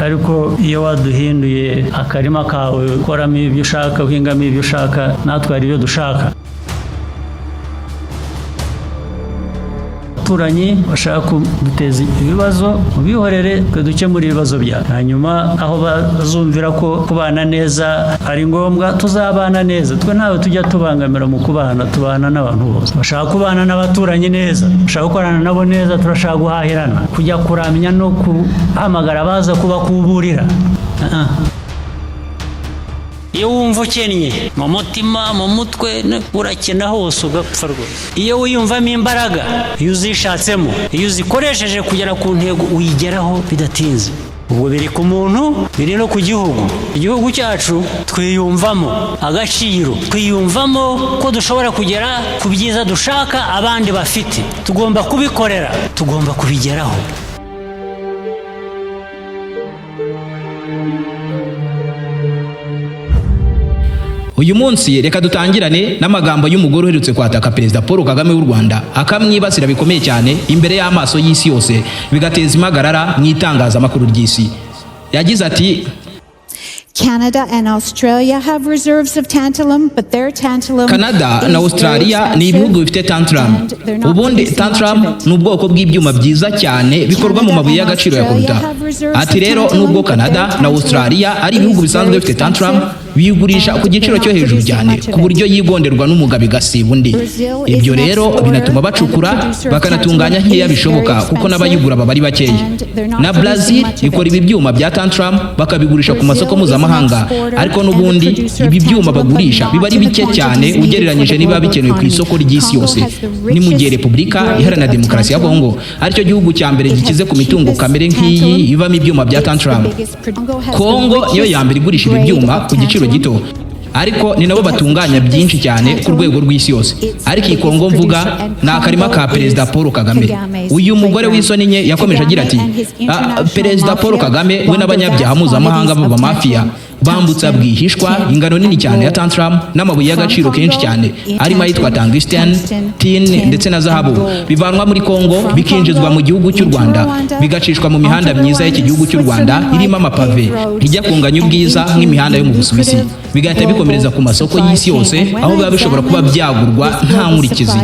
Ariko iyo waduhinduye akarima kawe, ukoramo ibyo ushaka, uhingamo ibyo ushaka, natwe hari ibyo dushaka. Abaturanyi bashaka kuduteza ibibazo, mubihorere, twe dukemura ibibazo byabo. Hanyuma aho bazumvira ko kubana neza ari ngombwa, tuzabana neza. Twe ntawe tujya tubangamira mu kubana, tubana n'abantu bose. Bashaka kubana n'abaturanyi neza, bashaka gukorana nabo neza, turashaka guhahirana. Kujya kuramya no guhamagara abaza kubakuburira. Iyo wumva ukennye mu mutima, mu mutwe, urakena hose ugapfa rwose. Iyo wiyumvamo imbaraga, iyo uzishatsemo, iyo uzikoresheje kugera ku ntego, uyigeraho bidatinze. Ubwo biri ku muntu, biri no ku gihugu. Igihugu cyacu twiyumvamo agaciro, twiyumvamo ko dushobora kugera ku byiza dushaka abandi bafite. Tugomba kubikorera, tugomba kubigeraho. Uyu munsi reka dutangirane n'amagambo y'umugore uherutse kwataka Perezida Paul Kagame w'u Rwanda, akamwibasira bikomeye cyane imbere y'amaso y'isi yose, bigateza impagarara mu itangazamakuru ry'isi. Yagize ati: Canada and Australia have reserves of tantalum, but their tantalum Canada is na Australia very ni ibihugu expensive bifite tantalum. and they're not Ubundi producing much tantalum of it. ni ubwoko bw'ibyuma byiza cyane bikorwa mu mabuye y'agaciro ya koruta. Ati rero nubwo Canada na Australia ari ibihugu bisanzwe bifite tantalum, biyigurisha ku giciro cyo hejuru cyane, ku buryo yigonderwa n'umugabo igasiba undi. Ibyo rero binatuma bacukura bakanatunganya nkeya bishoboka, kuko n'abayigura baba ari bakeya. Na Brazil ikora ibi byuma bya tantalum, bakabigurisha ku masoko mpuzamahanga, ariko n'ubundi ibi byuma bagurisha biba ari bike cyane ugereranyije niba bikenewe ku isoko ry'isi yose. Ni mu gihe Repubulika Iharanira Demokarasi ya Kongo aricyo gihugu cya mbere gikize ku mitungo kamere nk'iyi ivamo ibyuma bya tantalum. Kongo niyo ya mbere igurisha ibi byuma ku giciro gito, ariko ni nabo batunganya byinshi cyane ku rwego rw'isi yose. Ariko iyi Kongo mvuga ni akarima ka Perezida Paul Kagame. Uyu mugore w'isoni nke yakomeje agira ati: "Perezida Paul Kagame we n'abanyabyaha mpuzamahanga b'abamafiya bambutsa bwihishwa ingano nini cyane ya tantalum n'amabuye y'agaciro kenshi cyane, arimo ayitwa tungsten, tin ndetse na zahabu, bivanwa muri Kongo bikinjizwa mu gihugu cy'u Rwanda, bigacishwa mu mihanda myiza y'iki gihugu cy'u Rwanda irimo amapave, ijya kunganya ubwiza nk'imihanda yo mu Busuwisi, bigahita bikomereza ku masoko y'isi yose, aho biba bishobora kuba byagurwa nta nkurikizi."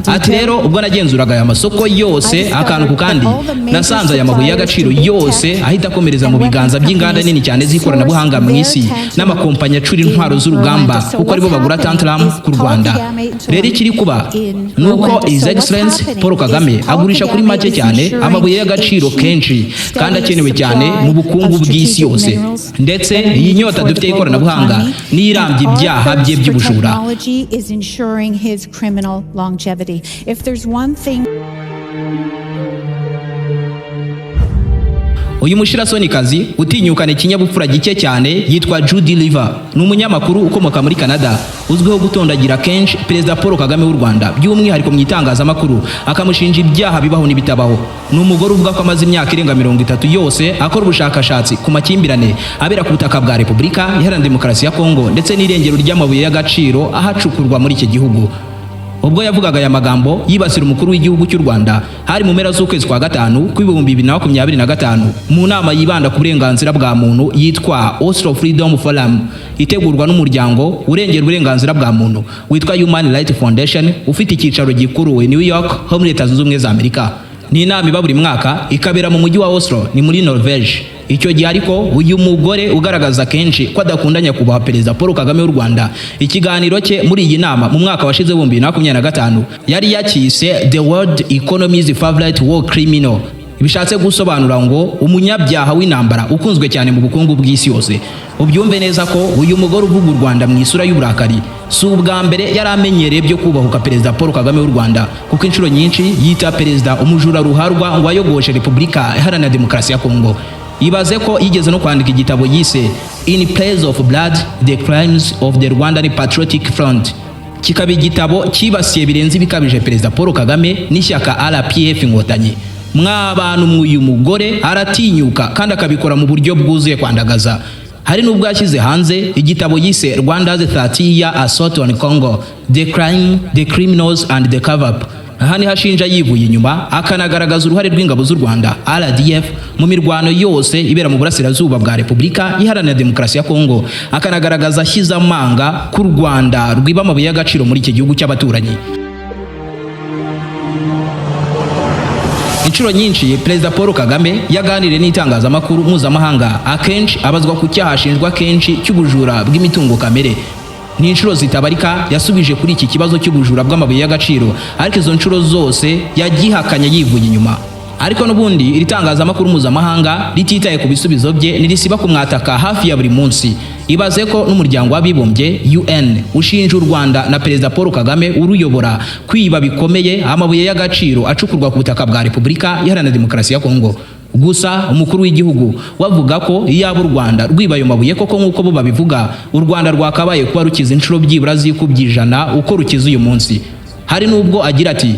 Ati rero ubwo nagenzuraga aya masoko yose akantu ku kandi, nasanze aya mabuye y'agaciro yose ahita akomereza mu biganza by'inganda nini cyane z'ikoranabuhanga mu isi n'amakompanyi acura intwaro z'urugamba, kuko aribo bagura tantalum ku Rwanda. Rero ikiri kuba ni uko His Excellence Paul Kagame agurisha kuri make cyane amabuye y'agaciro kenshi kandi akenewe cyane mu bukungu bw'isi yose, ndetse iyi nyota dufite y'ikoranabuhanga niyo irambye ibyaha bye by'ubujura. Technology is ensuring his criminal longevity. If there's one thing Uyu mushirasonikazi utinyukana ikinyabupfura gike cyane yitwa Judy Liver. Ni umunyamakuru ukomoka muri Canada, uzwiho gutondagira kenshi Perezida Paul Kagame w'u Rwanda, by'umwihariko mu itangazamakuru, akamushinja ibyaha bibaho n'ibitabaho. Ni umugore uvuga ko amaze imyaka irenga 30 yose akora ubushakashatsi ku makimbirane abera ku butaka bwa Repubulika Iharanira Demokarasi ya Kongo ndetse n'irengero ry'amabuye y'agaciro ahacukurwa muri iki gihugu. Ubwo yavugaga aya magambo yibasira umukuru w'igihugu cy'u Rwanda, hari mu mpera z'ukwezi kwa gatanu kw'2025, mu nama yibanda ku burenganzira bwa muntu yitwa Oslo Freedom Forum, itegurwa n'umuryango urengera uburenganzira bwa muntu witwa Human Rights Foundation, ufite icyicaro gikuru i New York ho muri Leta Zunze Ubumwe za Amerika. Ni inama iba buri mwaka, ikabera mu mujyi wa Oslo, ni muri Norvège. Icyo gihe ariko uyu mugore ugaragaza kenshi ko adakunda nyakubahwa Perezida Paul Kagame w'u Rwanda, ikiganiro cye muri iyi nama mu mwaka washize 2025 yari yakise "The World Economy's Favorite War Criminal", bishatse gusobanura ngo umunyabyaha w'intambara ukunzwe cyane mu bukungu bw'isi yose. Ubyumve neza ko uyu mugore uvuga u Rwanda mu isura y'uburakari si ubwa mbere yari amenyereye byo kubahuka Perezida Paul Kagame w'u Rwanda, kuko inshuro nyinshi yita perezida umujura ruharwa ngo ayogoshe Repubulika Iharanira Demokarasi ya Kongo. Ibaze ko yigeze no kwandika igitabo yise "In Praise of Blood: The Crimes of the Rwandan Patriotic Front", kikaba igitabo cyibasiye birenze ibikabije Perezida Paul Kagame n'ishyaka RPF Inkotanyi. Mwabantu, uyu mugore aratinyuka kandi akabikora mu buryo bwuzuye kwandagaza. Hari n'ubwo yashyize hanze igitabo yise "Rwanda's 30 Year Assault on Congo: The Crime, the Criminals and the Cover Up". Aha niho ashinja yivuye inyuma, akanagaragaza uruhare rw'ingabo z'u Rwanda RDF mu mirwano yose ibera mu burasirazuba bwa Repubulika Iharanira Demokarasi ya Kongo, akanagaragaza ashyize amanga ko u Rwanda rwiba amabuye y'agaciro muri iki gihugu cy'abaturanyi. Inshuro nyinshi Perezida Paul Kagame yaganiriye n'itangazamakuru mpuzamahanga, akenshi abazwa ku cyaha ashinjwa kenshi cy'ubujura bw'imitungo kamere. Ni inshuro zitabarika yasubije kuri iki kibazo cy'ubujura bw'amabuye y'agaciro, ariko izo nshuro zose yagihakanye yivuye inyuma. Ariko n'ubundi iri tangazamakuru mpuzamahanga rititaye ku bisubizo bye, ntirisiba kumwataka hafi ya buri munsi. Ibaze ko n'umuryango w'abibumbye UN ushinja u Rwanda na Perezida Paul Kagame uruyobora kwiba bikomeye amabuye y'agaciro acukurwa ku butaka bwa Repubulika Iharanira Demokarasi ya Kongo. Gusa umukuru w'igihugu wavuga ko iyaba u Rwanda rwiba ayo mabuye koko nk'uko bo babivuga, u Rwanda rwakabaye kuba rukiza inshuro byibura zikubye 100 uko rukiza uyu munsi. Hari n'ubwo agira ati: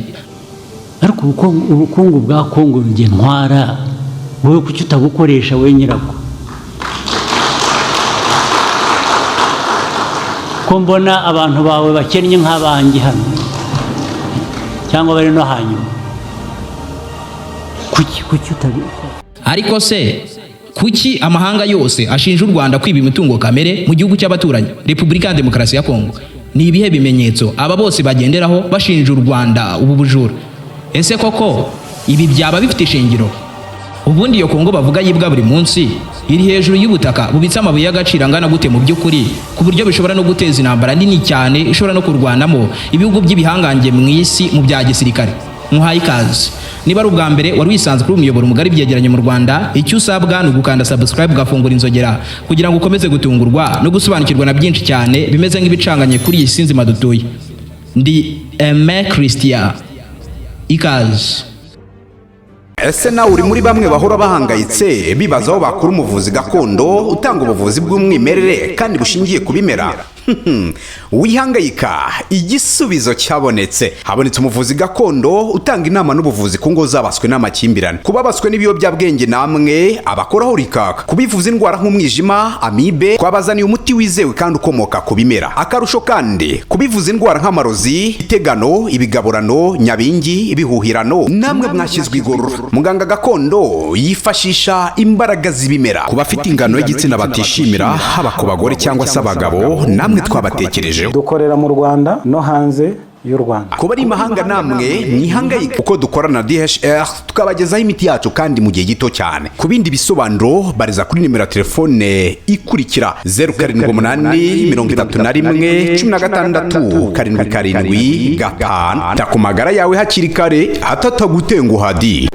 ariko ubukungu bwa Kongo njye ntwara, wowe kuki utabukoresha we nyirabwo? Ko mbona abantu bawe bakennye nk'abanjye hano cyangwa bari no hanyuma, kuki utabikora? Ariko se kuki amahanga yose ashinja u Rwanda kwiba imitungo kamere mu gihugu cy'abaturanyi Repubulika ya Demokarasi ya Kongo? Ni ibihe bimenyetso aba bose bagenderaho bashinja u Rwanda ubu bujura? Ese koko ibi byaba bifite ishingiro? Ubundi iyo Kongo bavuga yibwa buri munsi iri hejuru y'ubutaka bubitse amabuye y'agaciro angana gute mu by'ukuri, ku buryo bishobora no guteza intambara nini cyane ishobora no kurwanamo ibihugu by'ibihangange mu isi mu bya gisirikare? Muhaye ikaze. Niba ari ubwa mbere wari wisanzwe kuri umuyoboro mugari byegeranye mu Rwanda, icyo usabwa ni ugukanda subscribe ugafungura inzogera kugira ngo ukomeze gutungurwa no gusobanukirwa na byinshi cyane bimeze nk'ibicanganye kuri iyi si nzima dutuye. Ndi Aime Christian. Ikaze. Ese nawe uri muri bamwe bahora bahangayitse bibaza aho bakura umuvuzi gakondo utanga ubuvuzi bw'umwimerere kandi bushingiye ku bimera? Wihangayika, igisubizo cyabonetse. Habonetse umuvuzi gakondo utanga inama n'ubuvuzi ku ngo zabaswe n'amakimbirane, ku babaswe n'ibiyobyabwenge namwe abakoraho rikaka, kubivuza indwara nk'umwijima, amibe. Twabazaniye umuti wizewe kandi ukomoka ku bimera. Akarusho kandi, kubivuza indwara nk'amarozi, itegano, ibigaburano, nyabingi, ibihuhirano, namwe mwashyizwe igorora. Muganga gakondo yifashisha imbaraga z'ibimera. Ku bafite ingano y'igitsina batishimira, haba ku bagore cyangwa se abagabo, namwe twabatekerejeho. Dukorera mu Rwanda no hanze y'u Rwanda. Kuba ari imahanga namwe mwihangayika, kuko dukorana na DHR tukabagezaho imiti yacu kandi mu gihe gito cyane. Ku bindi bisobanuro bariza kuri nimero ya telefone ikurikira: 078 31 16 7 7 5. Ta ku magara yawe hakiri kare hatatagutenguha di.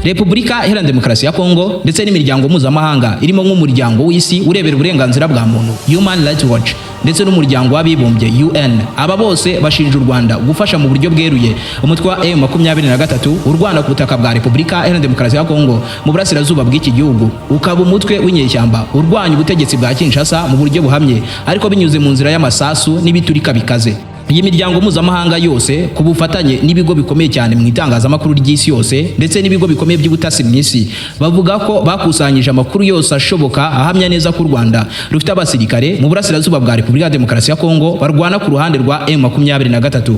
Repubulika Iharanira Demokarasi ya Kongo ndetse n'imiryango mpuzamahanga irimo nk'umuryango w'isi urebera uburenganzira bwa muntu Human Rights Watch ndetse n'umuryango w'abibumbye UN, aba bose bashinja u Rwanda gufasha mu buryo bweruye umutwe wa M23 urwana ku butaka bwa Repubulika Iharanira Demokarasi ya Kongo mu burasirazuba bw'iki gihugu, ukaba umutwe w'inyeshyamba urwanya ubutegetsi bwa Kinshasa mu buryo buhamye, ariko binyuze mu nzira y'amasasu n'ibiturika bikaze. Iyi miryango mpuzamahanga yose ku bufatanye n'ibigo bikomeye cyane mu itangazamakuru ry'isi yose ndetse n'ibigo bikomeye by'ubutasi mu isi, bavuga ko bakusanyije amakuru yose ashoboka ahamya neza ko u Rwanda rufite abasirikare mu burasirazuba bwa Repubulika ya Demokarasi ya Kongo barwana ku ruhande rwa M23.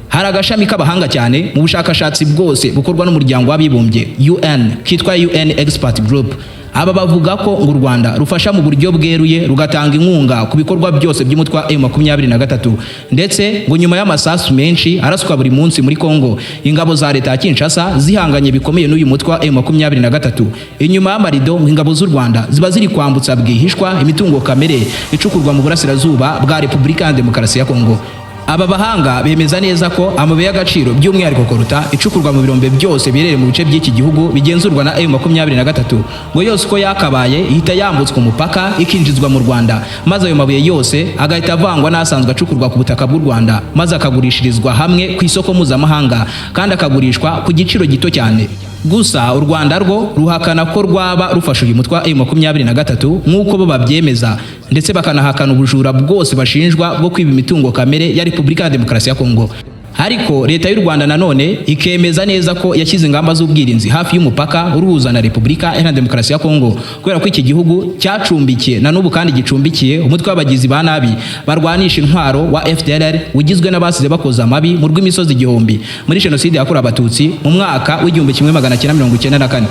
Hari agashami k'abahanga cyane mu bushakashatsi bwose bukorwa n'umuryango w'abibumbye UN kitwa UN Expert Group. Aba bavuga ko ngo u Rwanda rufasha mu buryo bweruye rugatanga inkunga ku bikorwa byose by'umutwe wa M23, ndetse ngo nyuma y'amasasu menshi araswa buri munsi muri Kongo, ingabo za leta ya Kinshasa zihanganye bikomeye n'uyu mutwe wa M23. Inyuma y'amarido ngo ingabo z'u Rwanda ziba ziri kwambutsa bwihishwa imitungo kamere icukurwa mu burasirazuba bwa Repubulika ya Demokarasi ya Kongo. Aba bahanga bemeza neza ko amabuye y'agaciro by'umwihariko koruta icukurwa mu birombe byose biherereye mu bice by'iki gihugu bigenzurwa na M23 ngo yose uko yakabaye ihita yambutswa umupaka ikinjizwa mu Rwanda, maze ayo mabuye yose agahita avangwa n'asanzwe acukurwa ku butaka bw'u Rwanda, maze akagurishirizwa hamwe ku isoko mpuzamahanga kandi akagurishwa ku giciro gito cyane. Gusa u Rwanda rwo ruhakana ko rwaba rufashe uyu mutwe wa M23 nk'uko bo babyemeza, ndetse bakanahakana ubujura bwose bashinjwa bwo kwiba imitungo kamere ya Repubulika ya Demokarasi ya Kongo. Ariko leta y'u Rwanda nanone ikemeza neza ko yashyize ingamba z'ubwirinzi hafi y'umupaka uruhuza na Repubulika Iharanira Demokarasi ya Kongo, kubera ko iki gihugu cyacumbikiye, na n'ubu kandi gicumbikiye, umutwe w'abagizi ba nabi barwanisha intwaro wa FDLR, ugizwe n'abasize bakoze amabi mu rw'imisozi igihumbi muri jenoside yakorewe Abatutsi mu mwaka w'1994.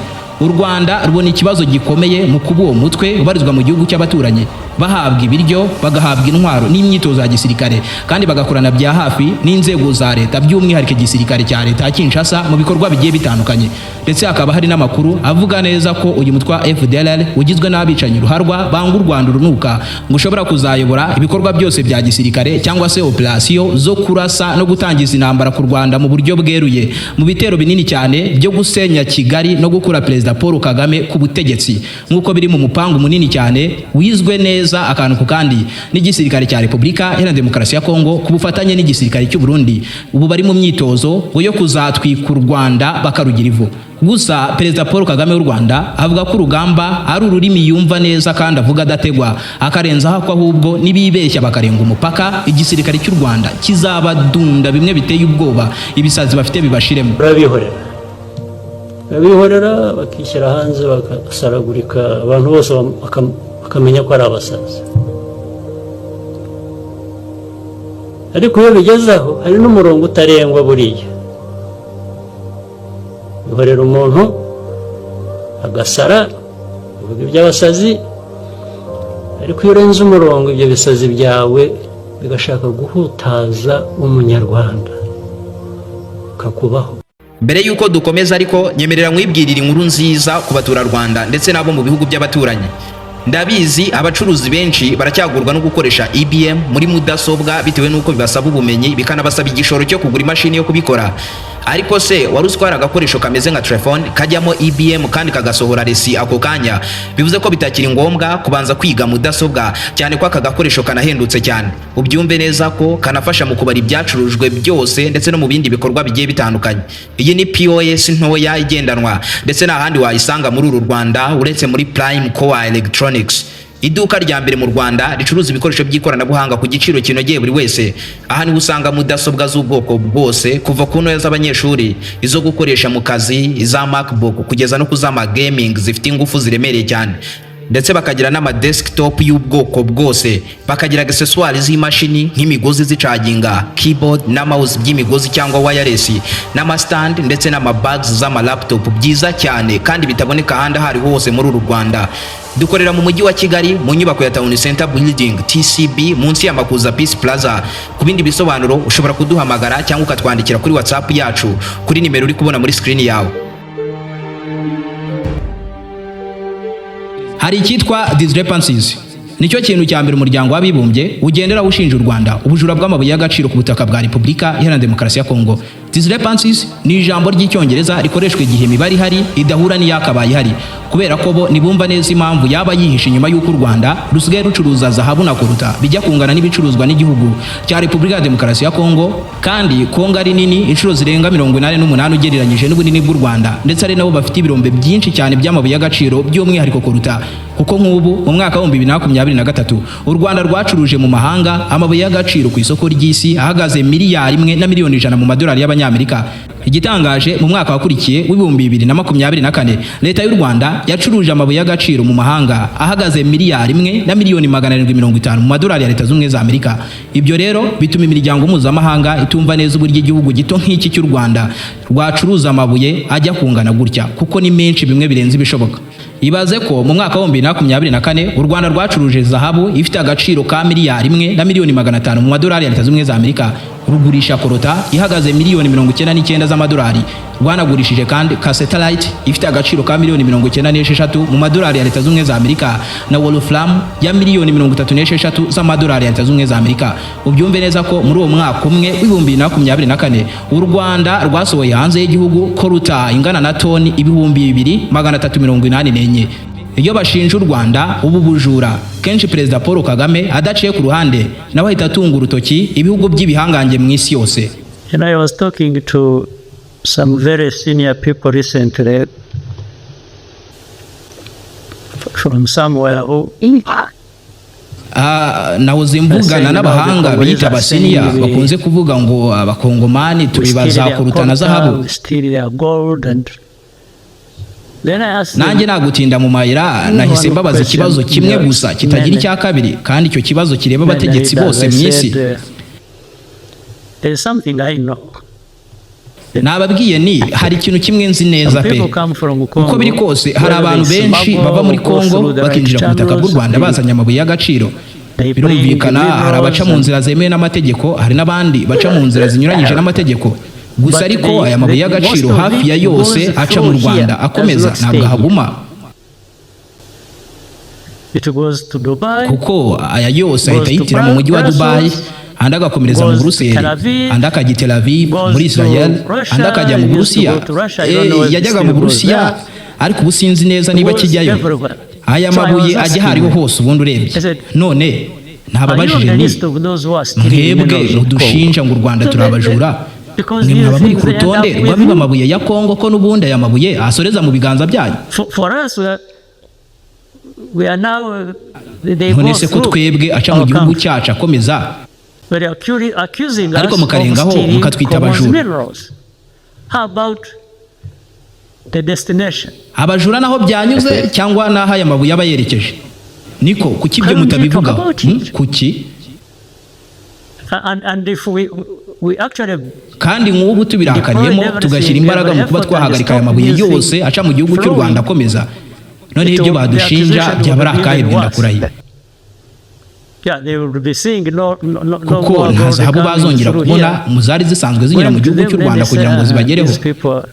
U Rwanda rubona ikibazo gikomeye mu kuba uwo mutwe ubarizwa mu gihugu cy'abaturanyi, bahabwa ibiryo, bagahabwa intwaro n'imyitozo ya gisirikare, kandi bagakorana bya hafi n'inzego za leta, by'umwihariko igisirikare cya leta ya Kinshasa, mu bikorwa bigiye bitandukanye. Ndetse hakaba hari n'amakuru avuga neza ko uyu mutwe wa FDLR ugizwe n'abicanyi ruharwa banga u Rwanda urunuka, ngo ushobora kuzayobora ibikorwa byose bya gisirikare cyangwa se operasiyo zo kurasa no gutangiza intambara ku Rwanda mu buryo bweruye, mu bitero binini cyane byo gusenya Kigali no gukura Perezida Paul Kagame ku butegetsi, nk'uko biri mu mupangu munini cyane wizwe neza akantu ku kandi n'igisirikare cya Repubulika Iharanira Demokarasi ya Kongo ku bufatanye n'igisirikare cy'u Burundi. Ubu bari mu myitozo ngo yo kuzatwika u Rwanda bakarugira ivu. Gusa Perezida Paul Kagame w'u Rwanda avuga ko urugamba ari ururimi yumva neza kandi avuga adategwa, akarenzaho ko ahubwo nibibeshya bakarenga umupaka, igisirikare cy'u Rwanda kizabadunda bimwe biteye ubwoba, ibisazi bafite bibashiremo. Urabihorera bakishyira hanze, bagasaragurika, abantu bose bakamenya ko ari abasazi. Ariko iyo bigeze aho, hari n'umurongo utarengwa. Buriya bihorera umuntu agasara, uvuga iby'abasazi, ariko iyo urenze umurongo, ibyo bisazi byawe bigashaka guhutaza Umunyarwanda, kakubaho. Mbere y'uko dukomeza ariko, nyemerera nkwibwirira inkuru nziza ku baturarwanda ndetse n'abo mu bihugu by'abaturanyi. Ndabizi, abacuruzi benshi baracyagorwa no gukoresha EBM muri mudasobwa, bitewe n'uko bibasaba ubumenyi, bikanabasaba igishoro cyo kugura imashini yo kubikora. Ariko se wari uzi ko hari agakoresho kameze nka telefone kajyamo EBM kandi kagasohora resi ako kanya? Bivuze ko bitakiri ngombwa kubanza kwiga mudasobwa, cyane ko aka gakoresho kanahendutse cyane. Ubyumve neza ko kanafasha mu kubara ibyacurujwe byose ndetse no mu bindi bikorwa bigiye bitandukanye. Iyi ni POS ntoya igendanwa, ndetse nta handi wayisanga muri uru Rwanda uretse muri Prime Core Electronics, iduka rya mbere mu Rwanda ricuruza ibikoresho by'ikoranabuhanga ku giciro kinogeye buri wese. Aha niho usanga mudasobwa z'ubwoko bwose, kuva ku ntoya z'abanyeshuri, izo gukoresha mu kazi, iza MacBook, kugeza no ku z'ama gaming zifite ingufu ziremereye cyane. Ndetse bakagira n'ama desktop y'ubwoko bwose, bakagira accessoires z'imashini nk'imigozi zicaginga, keyboard na mouse by'imigozi cyangwa wireless, n'ama stand ndetse n'ama bags z'ama laptop byiza cyane kandi bitaboneka ahandi aho ariho hose muri uru Rwanda. Dukorera mu mujyi wa Kigali, mu nyubako ya Town Center Building, TCB, munsi ya Makuza Peace Plaza. Ku bindi bisobanuro ushobora kuduhamagara cyangwa ukatwandikira kuri WhatsApp yacu kuri nimero uri kubona muri screen yawe. Hari icyitwa discrepancies. Nicyo kintu cya mbere Umuryango w'Abibumbye ugendera ushinja u Rwanda ubujura bw'amabuye y'agaciro ku butaka bwa Repubulika Iharanira Demokarasi ya Kongo. Discrepancies ni ijambo ry'Icyongereza rikoreshwa igihe imibare ihari idahura n'iyakabaye ihari, kubera ko bo ntibumva neza impamvu yaba yihishe inyuma y'uko u Rwanda rusigaye rucuruza zahabu na coltan bijya kungana n'ibicuruzwa n'igihugu cya Repubulika ya Demokarasi ya Kongo, kandi Kongo ari nini inshuro zirenga 88 ugereranyije n'ubunini bw'u Rwanda, ndetse ari nabo bafite ibirombe byinshi cyane by'amabuye y'agaciro, by'umwihariko coltan, kuko nk'ubu mu mwaka wa 2023 u Rwanda rwacuruje mu mahanga amabuye y'agaciro ku isoko ry'isi ahagaze miliyari 1 na miliyoni 100 mu madolari y'Abanyamerika. Igitangaje, mu mwaka wakurikiye w'2024, leta y'u Rwanda yacuruje amabuye y'agaciro mu mahanga ahagaze miliyari 1 na miliyoni 750 mu madolari ya Leta Zunze Ubumwe za Amerika. Ibyo rero bituma imiryango mpuzamahanga itumva neza uburyo igihugu gito nk'iki cy'u Rwanda rwacuruza amabuye ajya kungana gutya, kuko ni menshi bimwe birenze ibishoboka. Ibaze ko mu mwaka wa 2024 u Rwanda rwacuruje zahabu ifite agaciro ka miliyari 1 na miliyoni 500 mu madolari ya Leta Zunze Ubumwe za Amerika, rugurisha coltan ihagaze miliyoni 99 z'amadolari. Rwanagurishije kandi cassiterite ifite agaciro ka miliyoni 96 mu madolari ya Leta Zunze Ubumwe za Amerika na wolfram ya miliyoni 36 z'amadolari ya Leta Zunze Ubumwe za Amerika. Ubyumve neza ko muri uwo mwaka umwe w'2024 u Rwanda rwasohoye hanze y'igihugu coltan ingana na toni 2384. Iyo bashinja u Rwanda ubu bujura, kenshi Perezida Paul Kagame adaciye ku ruhande nawe ahita atunga urutoki ibihugu by'ibihangange mu isi yose. And I was talking to some very senior people recently from somewhere who Nahoze mvugana n'abahanga biyita abasiniya, bakunze kuvuga ngo Abakongomani tubibaza kuruta na zahabu. Nanjye nagutinda mu mayira, nahise mbabaza ikibazo kimwe gusa kitagira icya kabiri, kandi icyo kibazo kireba abategetsi bose mu isi. There is something I know. Nababwiye ni hari ikintu kimwe nzi neza pe. Uko biri kose, hari abantu benshi bava muri Kongo bakinjira ku butaka bw'u Rwanda bazanye amabuye y'agaciro. Birumvikana, hari abaca mu nzira zemewe n'amategeko, hari n'abandi baca mu nzira zinyuranyije n'amategeko. Gusa ariko aya mabuye y'agaciro hafi ya yose aca mu Rwanda akomeza, ntabwo ahaguma, It goes to Dubai. kuko aya yose ahita yitira mu mujyi wa Dubai, andi agakomereza mu Buruseli, andi akajya i Tel Aviv muri Israel, andi akajya mu Burusiya. Yajyaga mu Burusiya, ariko ubu sinzi neza niba kijyayo. Aya mabuye ajya aho ariho hose. Ubundi urebye none ntababajije ni mwebwe mudushinja ngo u Rwanda turi abajura, mwe mwaba muri ku rutonde rw'abiba amabuye ya Kongo, ko n'ubundi aya mabuye asoreza mu biganza byanyu? For us, we are now, they None se ko twebwe aca mu gihugu cyacu akomeza, ariko mukarengaho mukatwita abajura? How about the destination? Abajura naho byanyuze cyangwa n'aho aya mabuye aba yerekeje? Niko kuki ibyo mutabivugaho? Kuki? And if we actually Kandi nk'ubu tubirakariyemo, tugashyira imbaraga mu kuba twahagarika aya mabuye yose aca mu gihugu cy'u Rwanda akomeza, noneho ibyo badushinja byaba ari akahebwe, ndakurahiye, Yeah, they will be seeing no kuko nta zahabu bazongera kubona mu zari zisanzwe zinyura mu gihugu cy'u Rwanda kugira ngo zibagereho.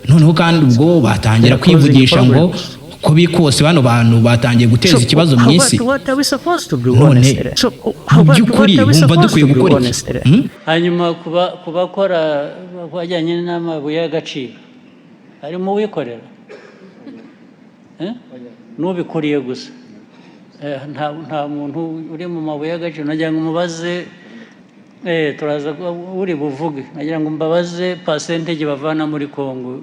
Noneho kandi ubwo batangira kwivugisha ngo ko biri kose bano bantu batangiye guteza ikibazo mu isi. None mu by'ukuri bumva dukwiye gukora iki? Hanyuma ku bakora bajyanye n'amabuye y'agaciro, harimo uwikorera. Eh? N'ubikuriye gusa. Nta muntu uri mu mabuye y'agaciro. Nagira ngo umubaze, turaza uri buvuge, nagira ngo mbabaze percentage bavana muri Kongo.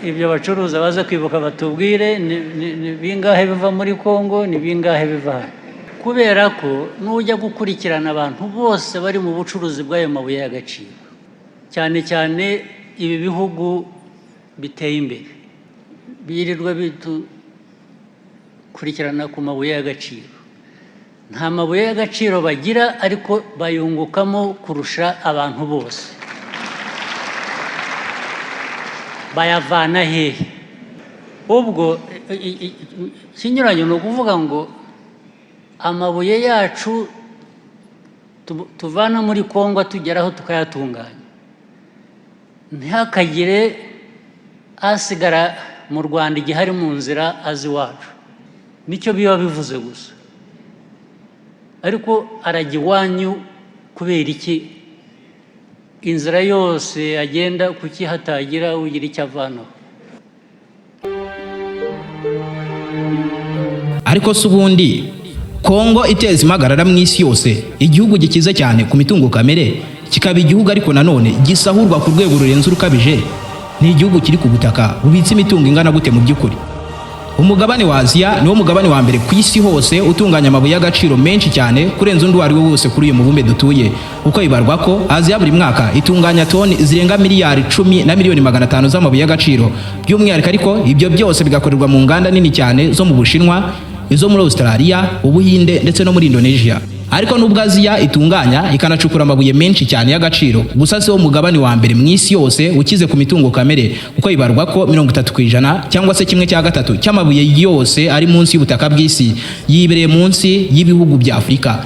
Ibyo bacuruza baze kwibuka batubwire ni bingahe biva muri Kongo, ni bingahe biva hano, kubera ko nujya gukurikirana abantu bose bari mu bucuruzi bw'ayo mabuye y'agaciro, cyane cyane ibi bihugu biteye imbere birirwa bitukurikirana ku mabuye y'agaciro, nta mabuye y'agaciro bagira, ariko bayungukamo kurusha abantu bose. Bayavana hehe? Ubwo ikinyuranyo ni ukuvuga ngo amabuye yacu tuvana muri Kongo tugeraho tukayatunganya, ntihakagire asigara mu Rwanda igihe ari mu nzira azi iwacu. Nicyo biba bivuze gusa. Ariko arajya iwanyu kubera iki? Inzira yose agenda, kuki hatagira ugira icyo avanaho? Ariko se ubundi Kongo iteza impagarara mu isi yose, igihugu gikize cyane ku mitungo kamere, kikaba igihugu ariko nanone gisahurwa ku rwego rurenze urukabije, ni igihugu kiri ku butaka bubitse imitungo ingana gute mu by'ukuri? Umugabane wa Aziya niwo mugabane wa mbere ku isi hose utunganya amabuye y'agaciro menshi cyane kurenza undi uwo ari we wose kuri uyu mubumbe dutuye, kuko bibarwa ko Aziya buri mwaka itunganya toni zirenga miliyari 10 na miliyoni 500 z'amabuye y'agaciro. By'umwihariko ariko, ibyo byose bigakorerwa mu nganda nini cyane zo mu Bushinwa, izo muri Australia, Ubuhinde ndetse no muri Indonesia. Ariko nubwo Aziya itunganya ikanacukura amabuye menshi cyane y'agaciro, gusa si wo mugabane wa mbere mu isi yose ukize ku mitungo kamere, kuko bibarwa ko 30% cyangwa se 1/3 cy'amabuye yose ari munsi y'ubutaka bw'isi yibereye munsi y'ibihugu bya Afurika.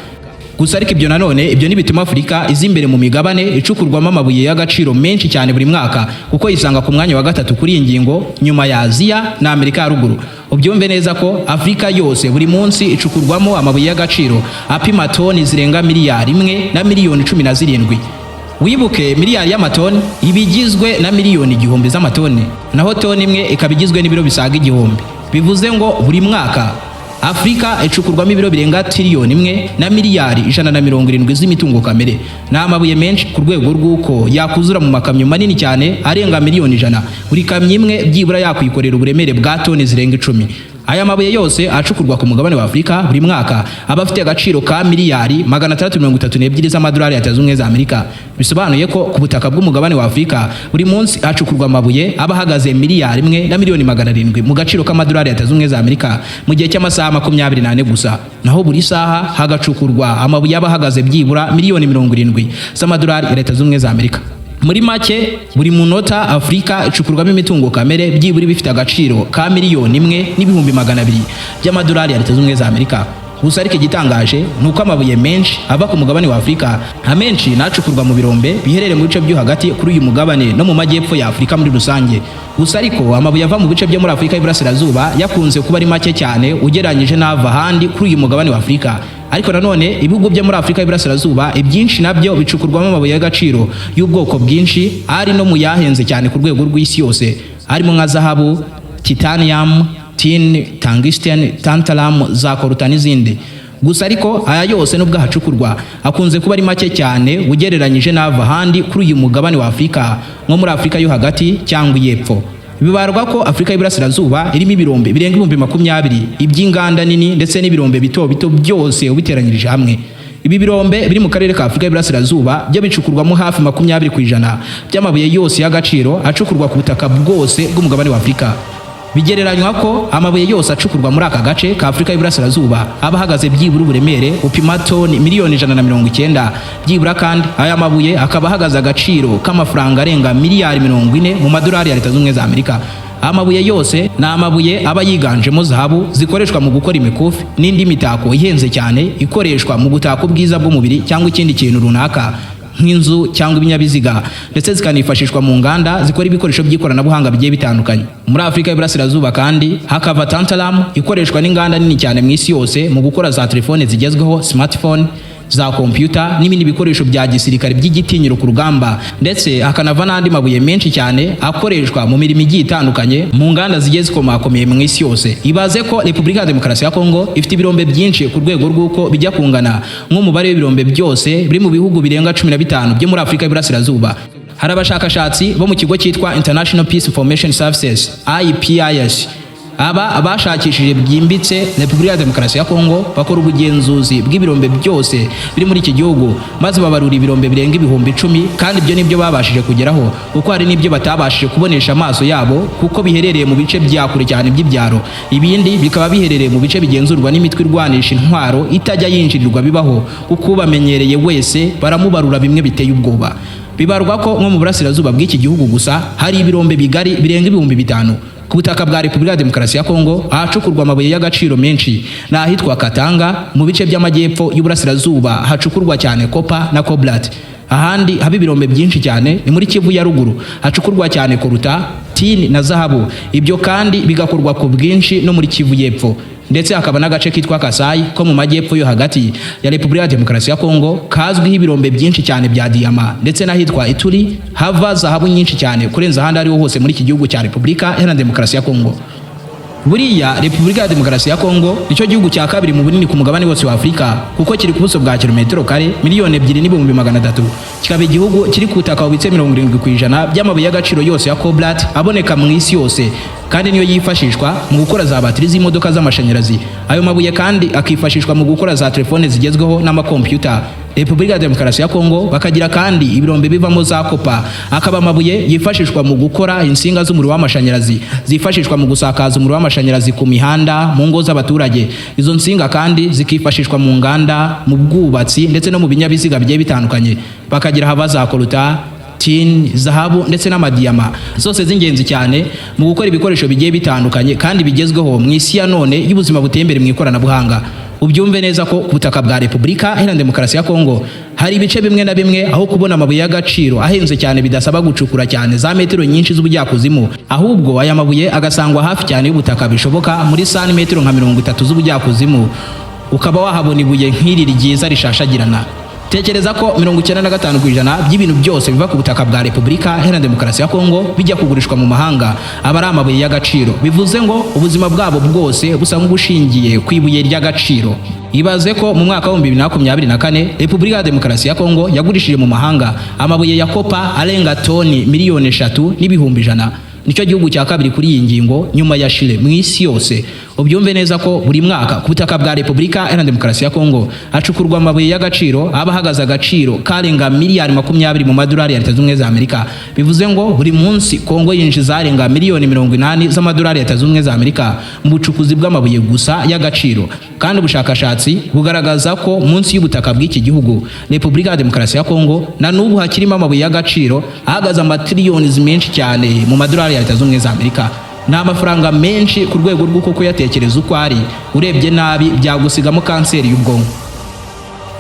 Gusa ariko ibyo nanone, ibyo ntibituma Afurika iza imbere mu migabane icukurwamo amabuye y'agaciro menshi cyane buri mwaka, kuko yisanga ku mwanya wa gatatu kuri iyi ngingo nyuma ya Aziya na Amerika ya Ruguru. Ubyumve neza ko Afurika yose buri munsi icukurwamo amabuye y'agaciro apima toni zirenga miliyari 1 na miliyoni 17. Wibuke, miliyari y'amatoni iba igizwe na miliyoni 1000 z'amatoni, naho toni imwe ikaba igizwe n'ibiro bisaga 1000. Bivuze ngo buri mwaka Afurika icukurwamo ibiro birenga tiriyoni 1 na miliyari 170 z'imitungo kamere. Ni amabuye menshi ku rwego rw'uko yakuzura mu makamyo manini cyane arenga miliyoni 100, buri kamyo imwe byibura yakwikorera uburemere bwa toni zirenga 10. Aya mabuye yose acukurwa ku mugabane wa Afurika buri mwaka aba afite agaciro ka miliyari 632 z'amadolari ya Leta Zunze Ubumwe za Amerika. Bisobanuye ko ku butaka bw'umugabane wa Afurika buri munsi hacukurwa amabuye aba ahagaze miliyari 1 na miliyoni 700 mu gaciro k'amadolari ya Leta Zunze Ubumwe za Amerika mu gihe cy'amasaha 24 gusa. Naho buri saha hagacukurwa amabuye aba ahagaze byibura miliyoni 70 z'amadolari ya Leta Zunze Ubumwe za Amerika. Muri make, buri munota Afurika icukurwamo imitungo kamere byibura bifite agaciro ka miliyoni 1 n'ibihumbi 200 by'amadolari ya Leta Zunze Ubumwe za Amerika. Gusa ariko igitangaje ni uko amabuye menshi ava ku mugabane wa Afurika, amenshi nacukurwa mu birombe biherereye mu bice byo hagati kuri uyu mugabane no mu majyepfo ya Afurika muri rusange. Gusa ariko amabuye ava mu bice byo muri Afurika y'Iburasirazuba yakunze kuba ari make cyane ugereranyije n'ava ahandi kuri uyu mugabane wa Afurika. Ariko nanone ibihugu byo muri Afurika y'Iburasirazuba ibyinshi nabyo bicukurwamo amabuye y'agaciro y'ubwoko bwinshi, ari no mu yahenze cyane ku rwego rw'isi yose, harimo nka zahabu, titanium, tin, tungsten, tantalum, za coltan n'izindi. Gusa ariko aya yose nubwo ahacukurwa akunze kuba ari make cyane ugereranyije n'ava ahandi kuri uyu mugabane wa Afurika, nko muri Afurika yo hagati cyangwa iy'epfo. Bibarwa ko Afurika y'Iburasirazuba irimo ibirombe birenga 20,000 iby'inganda nini ndetse n'ibirombe bito bito byose ubiteranyirije hamwe. Ibi birombe biri mu karere ka Afurika y'Iburasirazuba byo bicukurwamo hafi 20% by'amabuye yose y'agaciro acukurwa ku butaka bwose bw'umugabane wa Afurika. Bigereranywa ko amabuye yose acukurwa muri aka gace ka Afurika y'Iburasirazuba aba ahagaze byibura uburemere upima toni miliyoni 190 byibura, kandi aya mabuye akaba ahagaze agaciro k'amafaranga arenga miliyari 40 mu madolari ya Leta Zunze Ubumwe za Amerika. Amabuye yose ni amabuye aba yiganjemo zahabu zikoreshwa mu gukora imikufi n'indi mitako ihenze cyane ikoreshwa mu gutaka ubwiza bw'umubiri cyangwa ikindi kintu runaka nk'inzu cyangwa ibinyabiziga, ndetse zikanifashishwa mu nganda zikora ibikoresho by'ikoranabuhanga bigiye bitandukanye. Muri Afurika y'Iburasirazuba kandi hakava tantalum ikoreshwa n'inganda nini cyane mu isi yose mu gukora za telefone zigezweho, smartphone, za kompiyuta n'ibindi bikoresho bya gisirikare by'igitinyiro ku rugamba, ndetse hakanava n'andi mabuye menshi cyane akoreshwa mu mirimo igiye itandukanye mu nganda zigiye zikomakomeye mu isi yose. Ibaze ko Repubulika ya Demokarasi ya Kongo ifite ibirombe byinshi ku rwego rw'uko bijya kungana nk'umubare w'ibirombe byose biri mu bihugu birenga 15 byo muri Afurika y'Iburasirazuba. Hari abashakashatsi bo mu kigo cyitwa International Peace Information Services, IPIS. Aba bashakishije byimbitse Repubulika ya Demokarasi ya Kongo, bakora ubugenzuzi bw'ibirombe byose biri muri iki gihugu, maze babarura ibirombe birenga 10,000. Kandi ibyo nibyo babashije kugeraho, kuko hari n'ibyo batabashije kubonesha amaso yabo kuko biherereye mu bice bya kure cyane by'ibyaro, ibindi bikaba biherereye mu bice bigenzurwa n'imitwe irwanisha intwaro itajya yinjirirwa bibaho, kuko ubamenyereye wese baramubarura bimwe biteye ubwoba. Bibarwa ko nko mu burasirazuba bw'iki gihugu gusa hari ibirombe bigari birenga 5000. Ku butaka bwa Repubulika ya Demokarasi ya Kongo ahacukurwa amabuye y'agaciro menshi ni ahitwa Katanga mu bice by'amajyepfo y'uburasirazuba, hacukurwa cyane copper na cobalt. Ahandi haba ibirombe byinshi cyane ni muri Kivu ya Ruguru, hacukurwa cyane coltan, tin na zahabu. Ibyo kandi bigakorwa ku bwinshi no muri Kivu y'Epfo, ndetse hakaba n'agace kitwa Kasayi ko mu majyepfo yo hagati ya Repubulika ya Demokarasi ya Kongo kazwiho ibirombe byinshi cyane bya diyama, ndetse n'ahitwa Ituri hava zahabu nyinshi cyane kurenza ahandi ariho hose muri iki gihugu cya Repubulika Iharanira Demokarasi ya Kongo. Buriya Repubulika ya Demokarasi ya Kongo nicyo gihugu cya kabiri mu bunini ku mugabane wose wa Afurika, kuko kiri ku buso bwa kilometero kare miliyoni 2 n'ibihumbi 300, kikaba igihugu kiri ku butaka bubitse 70% by'amabuye y'agaciro yose ya cobalt aboneka mu isi yose, kandi niyo yifashishwa mu gukora za batiri z'imodoka z'amashanyarazi. Ayo mabuye kandi akifashishwa mu gukora za telefone zigezweho n'amakompiyuta. Repubulika ya Demokarasi ya Kongo bakagira kandi ibirombe bivamo za copper, akaba amabuye yifashishwa mu gukora insinga z'umuriro w'amashanyarazi zifashishwa mu gusakaza umuriro w'amashanyarazi ku mihanda, mu ngo z'abaturage. Izo nsinga kandi zikifashishwa mu nganda, mu bwubatsi ndetse no mu binyabiziga bigiye bitandukanye. Bakagira haba za coltan, tin, zahabu ndetse n'amadiyama, zose z'ingenzi cyane mu gukora ibikoresho bigiye bitandukanye kandi bigezweho mu isi ya none y'ubuzima buteye imbere mu ikoranabuhanga. Ubyumve neza ko ku butaka bwa Repubulika Iharanira Demokarasi ya Kongo hari ibice bimwe na bimwe aho kubona amabuye y'agaciro ahenze cyane bidasaba gucukura cyane za metero nyinshi z'ubujyakuzimu, ahubwo aya mabuye agasangwa hafi cyane y'ubutaka, bishoboka muri santimetero nka 30 z'ubujyakuzimu ukaba wahabona ibuye nk'iri ryiza rishashagirana. Tekereza ko 95% by'ibintu byose biva ku butaka bwa Repubulika Iharanira Demokarasi ya Kongo bijya kugurishwa mu mahanga aba ari amabuye y'agaciro. Bivuze ngo ubuzima bwabo bwose busa nk'ubushingiye ku ibuye ry'agaciro. Ibaze ko mu mwaka wa 2024 Repubulika ya Demokarasi ya Kongo yagurishije mu mahanga amabuye ya copper arenga toni miliyoni 3 n'ibihumbi 100. Nicyo gihugu cya kabiri kuri iyi ngingo nyuma ya Chile mu isi yose. Ubyumve neza ko buri mwaka ku butaka bwa Repubulika Iharanira Demokarasi ya Kongo hacukurwa amabuye y'agaciro aba ahagaze agaciro karenga miliyari 20 mu madolari ya Leta Zunze Ubumwe za Amerika. Bivuze ngo buri munsi Kongo yinjiza arenga miliyoni 80 z'amadolari ya Leta Zunze Ubumwe za Amerika mu bucukuzi bw'amabuye gusa y'agaciro. Kandi ubushakashatsi bugaragaza ko munsi y'ubutaka bw'iki gihugu, Repubulika ya Demokarasi ya Kongo, na n'ubu hakirimo amabuye y'agaciro ahagaze amatiriyoni menshi cyane mu madolari ya Leta Zunze Ubumwe za Amerika. Ni amafaranga menshi ku rwego rw'uko kuyatekereza uko ari, urebye nabi byagusigamo kanseri y'ubwonko.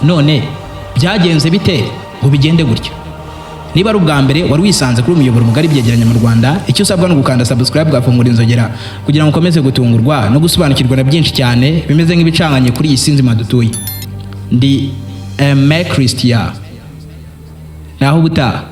None byagenze bite ngo bigende gutya? Niba ari ubwa mbere wari wisanze kuri umuyoboro mugari byegeranya mu Rwanda, icyo usabwa ni ugukanda subscribe, ugafungura inzogera kugira ngo ukomeze gutungurwa no gusobanukirwa na byinshi cyane bimeze nk'ibicanganye kuri iyi si nzima dutuye. Ndi Aime Christian, naho ubutaha.